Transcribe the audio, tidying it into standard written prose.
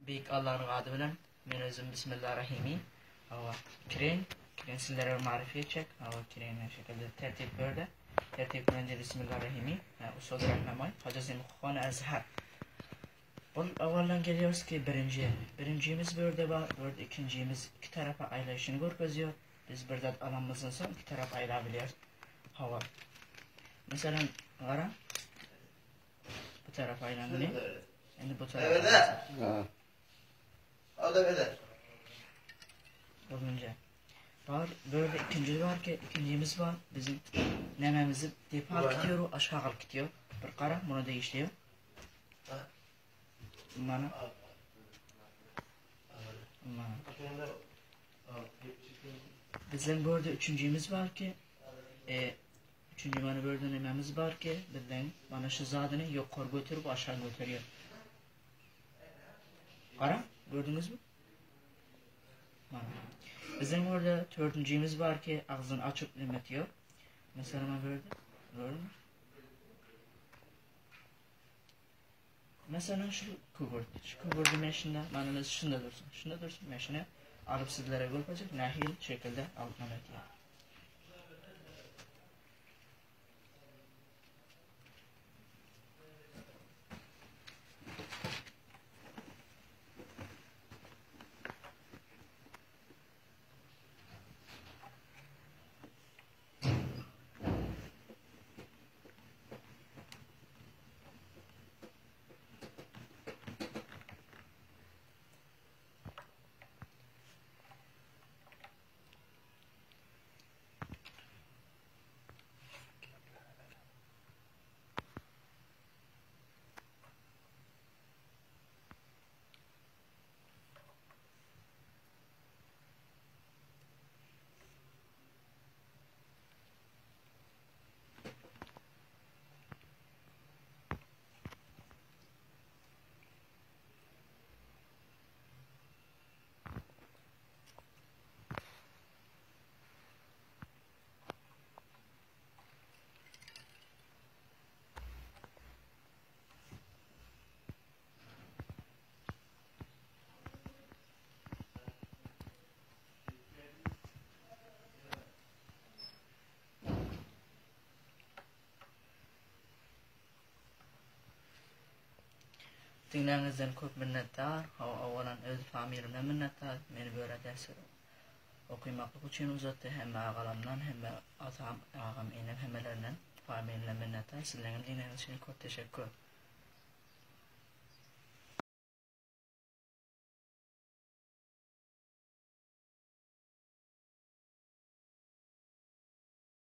Beýik Allanyň ady bilen men özüm Bismillah Rahimi. Hawa, kireýin. Kireýin sizlere bir maryfy etjek. Hawa, kireýin her şekilde tertip berde. Tertip bilen de Bismillah Rahimi. Usul Rahmay. Hoca Zemxon Azhar. Bul awaldan geliyoruz ki birinji. Birincimiz börde bar, börde ikincimiz iki tarafa aýlaýşyny görkeziyor. Biz bir zat alanymyzdan soň iki tarapa aýlabiliýär. Hawa. Meselem, gara. Bu tarafa aýlandy. Indi bu tarafa. Ha. Olunca. Var, böyle ikinci var ki, ikincimiz var. Bizim nememizi depo alıp gidiyor, aşağı alıp gidiyor. Bir kara, bunu da işliyor. Mana. Mana. Bizden bu arada üçüncümüz var ki, e, üçüncü mana bu arada nememiz var ki, bizden bana şu zadını yukarı götürüp aşağı götürüyor. Kara, gördünüz mü? Mana. Bizim burada dördüncümüz var ki ağzını açıp nemetiyor. Mesela ben böyle gördün mü? Mesela şu kıvırdı. Şu kıvırdı meşinde, bana şunda dursun. Şunda dursun meşine alıp sizlere görpecek nahil şekilde alıp nemetiyor. Diňläňizden köp minnetdar. Hawa owalan öz familimden minnetdar. Meni böyle ders okymaklyk üçin uzatdy. Hemme agalamdan, hemme atam, agam, enem hemmelerinden familimden minnetdar. Sizleňem diňläňiz üçin köp teşekkür.